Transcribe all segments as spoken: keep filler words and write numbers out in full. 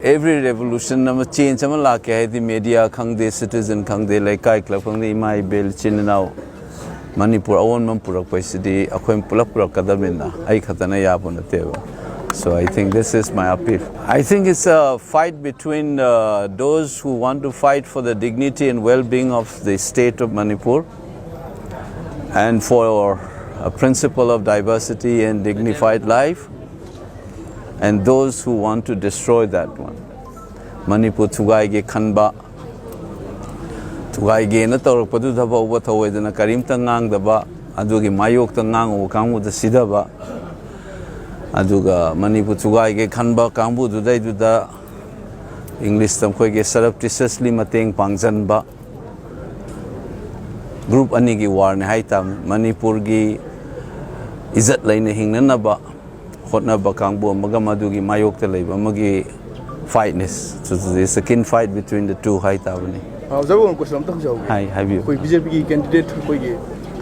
Every revolution ꯑꯃ, change ꯑꯃ ꯂꯥꯛꯀꯦ ꯍꯥꯏꯗꯤ, media ꯈꯪꯗꯦ, citizen ꯈꯪꯗꯦ, ꯂꯩꯀꯥꯏ club ꯈꯪꯗꯦ, ꯏꯃꯥ ꯏꯕꯦꯜ ꯏꯆꯤꯟ ꯏꯅꯥꯎ, ꯃꯅꯤꯄꯨꯔ ꯑꯑꯣꯟꯕ ꯑꯃ ꯄꯨꯔꯛꯄꯁꯤꯗꯤ ꯑꯩꯈꯣꯏ ꯄꯨꯂꯞ ꯄꯨꯔꯛꯀꯗꯕꯅꯤꯅ, ꯑꯩ ꯈꯛꯇꯅ ꯌꯥꯕ ꯅꯠꯇꯦꯕ. So I think this is my appeal. I think it's a fight between uh, those who want to fight for the dignity and well-being of the state of Manipur and for a principle of diversity and dignified life, and those who want to destroy that one. Manipur ꯊꯨꯒꯥꯏꯒꯦ ꯈꯟꯕ, ꯊꯨꯒꯥꯏꯒꯦꯅ ꯇꯧꯔꯛꯄꯗꯨꯗ ꯐꯥꯎꯕ ꯊꯧꯑꯣꯏꯗꯅ ꯀꯔꯤꯝꯇ ꯉꯥꯡꯗꯕ, ꯑꯗꯨꯒꯤ ꯃꯥꯌꯣꯛꯇ ꯉꯥꯡꯉꯨꯕ ꯀꯥꯡꯕꯨꯗ ꯁꯤꯊꯕ, ꯑꯗꯨꯒ ꯃꯅꯤꯄꯨꯔ ꯊꯨꯒꯥꯏꯒꯦ ꯈꯟꯕ ꯀꯥꯡꯕꯨꯗꯨꯗꯩꯗꯨꯗ English ꯇ ꯑꯩꯈꯣꯏꯒꯤ surreptitiously ꯃꯇꯦꯡ ꯄꯥꯡꯁꯤꯟꯕ, group ꯑꯅꯤꯒꯤ war ꯅꯤ ꯍꯥꯏꯇꯥꯕꯅꯤ꯫ ꯃꯅꯤꯄꯨꯔꯒꯤ ꯏꯖꯠ ꯂꯩꯅ ꯍꯤꯡꯅꯅꯕ ꯍꯣꯠꯅꯕ ꯀꯥꯡꯕꯨ ꯑꯃꯒ ꯃꯗꯨꯒꯤ ꯃꯥꯌꯣꯛꯇ ꯂꯩꯕ ꯑꯃꯒꯤ fight ꯅꯤ꯫ So it's a keen fight between the two ꯍꯥꯏꯇꯥꯕꯅꯤ꯫ ꯑꯣꯖꯥꯕꯨ ꯀꯣꯏꯁꯟ ꯑꯝꯇ ꯍꯪꯖꯍꯧꯒꯦ꯫ ꯍꯥꯏ, ꯍꯥꯏꯕꯤꯌꯨ꯫ ꯑꯩꯈꯣꯏ ꯕꯤ ꯖꯦ ꯄꯤꯒꯤ candidate ꯑꯩꯈꯣꯏꯒꯤ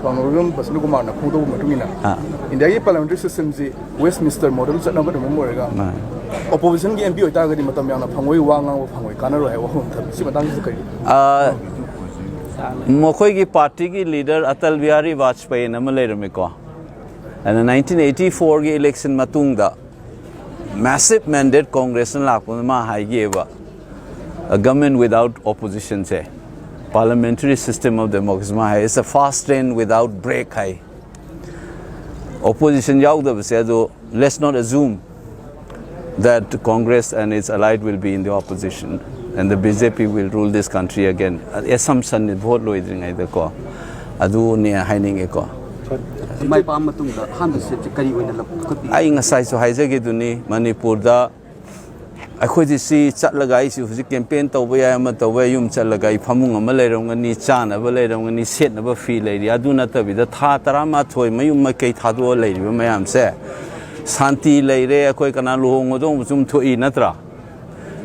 ꯊꯧꯅꯥꯂꯣꯏꯔꯦꯝꯕꯝ ꯕꯁꯟꯇ ꯀꯨꯃꯥꯔꯅ ꯐꯣꯡꯗꯣꯛꯄ ꯃꯇꯨꯡ ꯏꯟꯅ, ꯑꯥ꯫ ꯏꯟꯗꯤꯌꯥꯒꯤ parliamentary system ꯁꯤ Westminster model ꯆꯠꯅꯕꯅ ꯃꯔꯝ ꯑꯣꯏꯔꯒ, ꯃꯥꯅꯤ꯫ opposition ꯒꯤ M P ꯑꯣꯏꯇꯥꯔꯒꯗꯤ ꯃꯇꯝ ꯌꯥꯝꯅ ꯐꯪꯉꯣꯏ, ꯋꯥ ꯉꯥꯡꯕ ꯐꯪꯉꯣꯏ, ꯀꯥꯟꯅꯔꯣꯏ ꯍꯥꯏꯕ ꯋꯥꯐꯝ ꯑꯃ ꯊꯝꯃꯤ꯫ ꯁꯤ ꯃꯇꯥꯡꯁꯤꯗ ꯀꯔꯤ? ꯑꯥ, ꯃꯈꯣꯏꯒꯤ party ꯒꯤ leader ꯑꯇꯜ ꯕꯤꯍꯥꯔꯤ ꯕꯥꯖꯄꯦꯌꯤꯅ ꯑꯃ ꯂꯩꯔꯝꯃꯤꯀꯣ꯫ ꯑꯗꯨꯅ nineteen eighty four ꯒꯤ election ꯃꯇꯨꯡꯗ massive mandate Congress ꯅ ꯂꯥꯛꯄꯗ ꯃꯥ ꯍꯥꯏꯈꯤꯑꯕ, "A government without opposition say, parliamentary system of democracy" ꯃꯥ ꯍꯥꯏ, "It's a fast train without brake" high. Opposition ꯌꯥꯎꯗꯕꯁꯦ, ꯑꯗꯣ let's not assume that Congress and its allied will be in the opposition and the B J P will rule this country again. Assumption ꯅꯤ, vote ꯂꯣꯏꯗ꯭ꯔꯤꯉꯩꯗꯀꯣ꯫ ꯑꯗꯨꯅꯦ ꯍꯥꯏꯅꯤꯡꯉꯦꯀꯣ꯫ ꯃꯥꯏ ꯄꯥꯛꯑ ꯃꯇꯨꯡꯗ ꯑꯍꯥꯟꯕ step ꯁꯦ ꯀꯔꯤ ꯑꯣꯏꯅ ꯂꯧꯈꯠꯄꯤ? ꯑꯩ ꯉꯁꯥꯏꯁꯨ ꯍꯥꯏꯖꯈꯤꯗꯨꯅꯤ, ꯃꯅꯤꯄꯨꯔꯗ ꯑꯩꯈꯣꯏꯗꯤ ꯁꯤ ꯆꯠꯂꯒ, ꯑꯩꯁꯤ ꯍꯧꯖꯤꯛ campaign ꯇꯧꯕ ꯌꯥꯏ, ꯑꯃ ꯇꯧꯕ ꯌꯥꯏ, ꯌꯨꯝ ꯆꯠꯂꯒ ꯑꯩ ꯐꯃꯨꯡ ꯑꯃ ꯂꯩꯔꯝꯒꯅꯤ, ꯆꯥꯅꯕ ꯂꯩꯔꯝꯒꯅꯤ, ꯁꯦꯠꯅꯕ ꯐꯤ ꯂꯩꯔꯤ꯫ ꯑꯗꯨ ꯅꯠꯇꯕꯤꯗ ꯊꯥ ꯇꯔꯥꯃꯥꯊꯣꯏ ꯃꯌꯨꯝ ꯃꯀꯩ ꯊꯥꯗꯣꯛꯑ ꯂꯩꯔꯤꯕ ꯃꯌꯥꯝꯁꯦ, ꯁꯥꯟꯇꯤ ꯂꯩꯔꯦ, ꯑꯩꯈꯣꯏ ꯀꯅꯥ ꯂꯨꯍꯣꯡ ꯈꯣꯡꯗꯣꯡꯕꯁꯨ ꯑꯗꯨꯝ ꯊꯣꯛꯏ ꯅꯠꯇ꯭ꯔꯥ?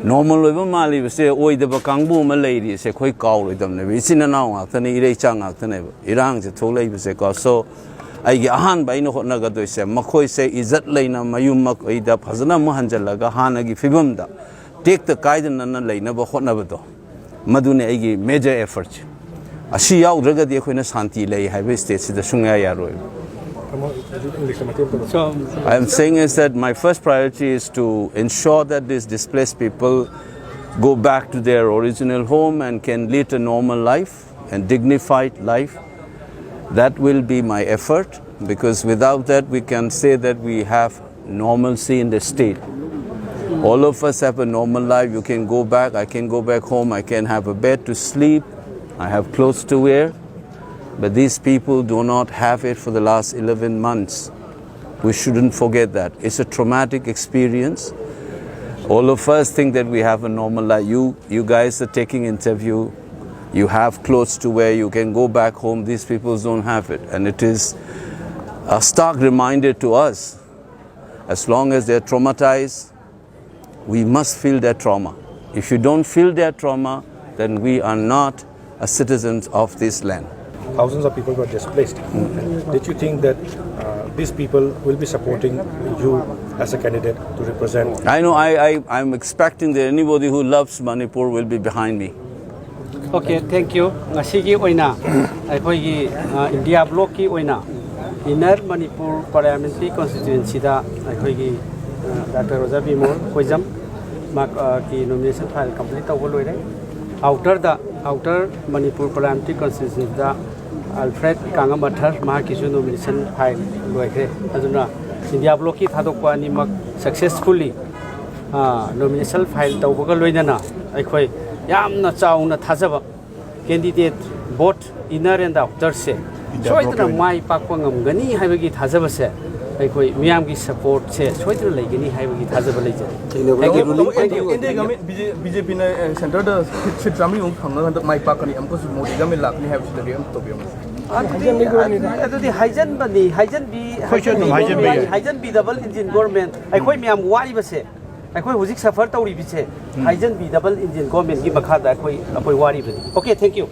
Normal ꯑꯣꯏꯕ ꯃꯥꯜꯂꯤꯕꯁꯦ ꯑꯣꯏꯗꯕ ꯀꯥꯡꯕꯨ ꯑꯃ ꯂꯩꯔꯤꯁꯦ ꯑꯩꯈꯣꯏ ꯀꯥꯎꯔꯣꯏꯗꯕꯅꯦꯕ꯫ ꯏꯆꯤꯟ ꯏꯅꯥꯎ ꯉꯥꯛꯇꯅꯦ, ꯏꯔꯩꯆꯥ ꯉꯥꯛꯇꯅꯦꯕ ꯏꯔꯥꯡꯁꯦ ꯊꯣꯛꯂꯛꯏꯕꯁꯦꯀꯣ꯫ So ꯑꯩꯒꯤ ꯑꯍꯥꯟꯕ ꯑꯩꯅ ꯍꯣꯠꯅꯒꯗꯣꯏꯁꯦ, ꯃꯈꯣꯏꯁꯦ ꯏꯖꯠ ꯂꯩꯅ ꯃꯌꯨꯝ ꯃꯀꯩꯗ ꯐꯖꯅ ꯑꯃꯨꯛ ꯍꯟꯖꯜꯂꯒ ꯍꯥꯟꯅꯒꯤ ꯐꯤꯕꯝꯗ ꯇꯦꯛꯇ ꯀꯥꯏꯗꯅ ꯂꯩꯅꯕ ꯍꯣꯠꯅꯕꯗꯣ, ꯃꯗꯨꯅꯤ ꯑꯩꯒꯤ major effort꯫ ꯑꯁꯤ ꯌꯥꯎꯗ꯭ꯔꯒꯗꯤ ꯑꯩꯈꯣꯏꯅ ꯁꯥꯟꯇꯤ ꯂꯩ ꯍꯥꯏꯕ stateꯁꯤꯗ ꯁꯨꯡꯌꯥ ꯌꯥꯔꯣꯏ꯫ I am saying is that my first priority is to ensure that these displaced people go back to their original home and can lead a normal life and dignified life. That will be my effort, because without that, we can say that we have normalcy in the state. All of us have a normal life. You can go back, I can go back home, I can have a bed to sleep, I have clothes to wear. But these people do not have it for the last eleven months. We shouldn't forget that. It's a traumatic experience. All of us think that we have a normal life. You, you guys are taking interview. You have clothes to wear. You can go back home. These people don't have it. And it is a stark reminder to us. As long as they're traumatized, we must feel their trauma. If you don't feel their trauma, then we are not a citizens of this land. Thousands of people were displaced. Did you think that uh, these people will be supporting you as a candidate to represent? I know I, I, I'm expecting that anybody who loves Manipur will be behind me. Okay, thank you. ꯉꯁꯤꯒꯤ ꯑꯣꯏꯅ ꯑꯩꯈꯣꯏꯒꯤ India ꯕ꯭ꯂꯣꯛꯀꯤ ꯑꯣꯏꯅ inner Manipur parliamentary ꯀꯣꯟꯁꯇꯤꯇ꯭ꯋꯦꯟꯁꯤꯗ ꯑꯩꯈꯣꯏꯒꯤ doctor ꯔꯣꯖꯥ Bimol ꯀꯣꯏꯖꯝ ꯃꯍꯥꯛꯀꯤ nomination file complete ꯇꯧꯕ ꯂꯣꯏꯔꯦ꯫ ꯑꯥꯎꯇꯔꯗ outer Manipur parliamentary ꯀꯣꯟꯁꯇꯤꯇ꯭ꯋꯦꯟꯁꯤꯗ ꯑꯜꯐ꯭ꯔꯦꯗ ꯀꯥꯉꯝ ꯑꯊꯔ ꯃꯍꯥꯛꯀꯤꯁꯨ ꯅꯣꯃꯤꯅꯦꯁꯟ ꯐꯥꯏꯜ ꯂꯣꯏꯈ꯭ꯔꯦ꯫ ꯑꯗꯨꯅ ꯏꯟꯗꯤꯌꯥ ꯕ꯭ꯂꯣꯛꯀꯤ ꯊꯥꯗꯣꯛꯄ ꯑꯅꯤꯃꯛ ꯁꯛꯁꯦꯁꯐꯨꯜꯂꯤ ꯅꯣꯃꯤꯅꯦꯁꯟ ꯐꯥꯏꯜ ꯇꯧꯕꯒ ꯂꯣꯏꯅꯅ ꯑꯩꯈꯣꯏ ꯌꯥꯝꯅ ꯆꯥꯎꯅ ꯊꯥꯖꯕ ꯀꯦꯟꯗꯤꯗꯦꯠ ꯕꯣꯠ ꯏꯟꯅꯔ ꯑꯦꯟ ꯑꯥꯎꯇꯔꯁꯦ ꯁꯣꯏꯗꯅ ꯃꯥꯏ ꯄꯥꯛꯄ ꯉꯝꯒꯅꯤ ꯍꯥꯏꯕꯒꯤ ꯊꯥꯖꯕꯁꯦ ꯑꯩꯈꯣꯏ ꯃꯤꯌꯥꯝꯒꯤ ꯁꯄꯣꯔꯠꯁꯦ ꯁꯣꯏꯗꯅ ꯂꯩꯒꯅꯤ ꯍꯥꯏꯕꯒꯤ ꯊꯥꯖꯕ ꯂꯩꯖꯩ꯫ Thank you. ꯏꯟꯗꯤꯌꯥ ꯒꯃꯦꯟ ꯕꯤ ꯖꯦ ꯄꯤꯅ ꯁꯦꯟꯇꯔꯗ ꯁꯤꯠ ꯆꯥꯝꯃꯔꯤꯃꯨꯛ ꯐꯪꯉꯒ ꯍꯟꯗꯛ ꯃꯥꯏ ꯄꯥꯛꯀꯅꯤ, ꯑꯃꯨꯛꯀꯁꯨ ꯃꯣꯗꯤ ꯒꯃꯦꯟ ꯂꯥꯛꯀꯅꯤ ꯍꯥꯏꯕꯁꯤꯗ ꯔꯤꯑꯦꯛ ꯑꯝꯇ ꯇꯧꯕꯤꯔꯝꯃꯨ꯫ ꯑꯗꯨꯗꯤ ꯑꯗꯨꯗꯤ ꯍꯥꯏꯖꯟꯕꯅꯤ, ꯍꯥꯏꯖꯟꯕꯤ ꯑꯩꯈꯣꯏꯁꯨ ꯑꯗꯨꯝ ꯍꯥꯏꯖꯟꯕ ꯌꯥꯏ꯫ ꯍꯥꯏꯖꯟꯕꯤ ꯗꯕꯜ ꯏꯟꯖꯤꯟ ꯒꯣꯔꯃꯦꯟ ꯑꯩꯈꯣꯏ ꯃꯌꯥꯝ ꯋꯥꯔꯤꯕꯁꯦ, ꯑꯩꯈꯣꯏ ꯍꯧꯖꯤꯛ ꯁꯐꯔ ꯇꯧꯔꯤꯕꯁꯦ ꯍꯥꯏꯖꯟꯕꯤ ꯗꯕꯜ ꯏꯟꯖꯤꯟ ꯒꯣꯔꯃꯦꯟꯒꯤ ꯃꯈꯥꯗ ꯑꯩꯈꯣꯏ ꯑꯩꯈꯣꯏ ꯋꯥꯔꯤꯕꯅꯤ꯫ Okay, thank you.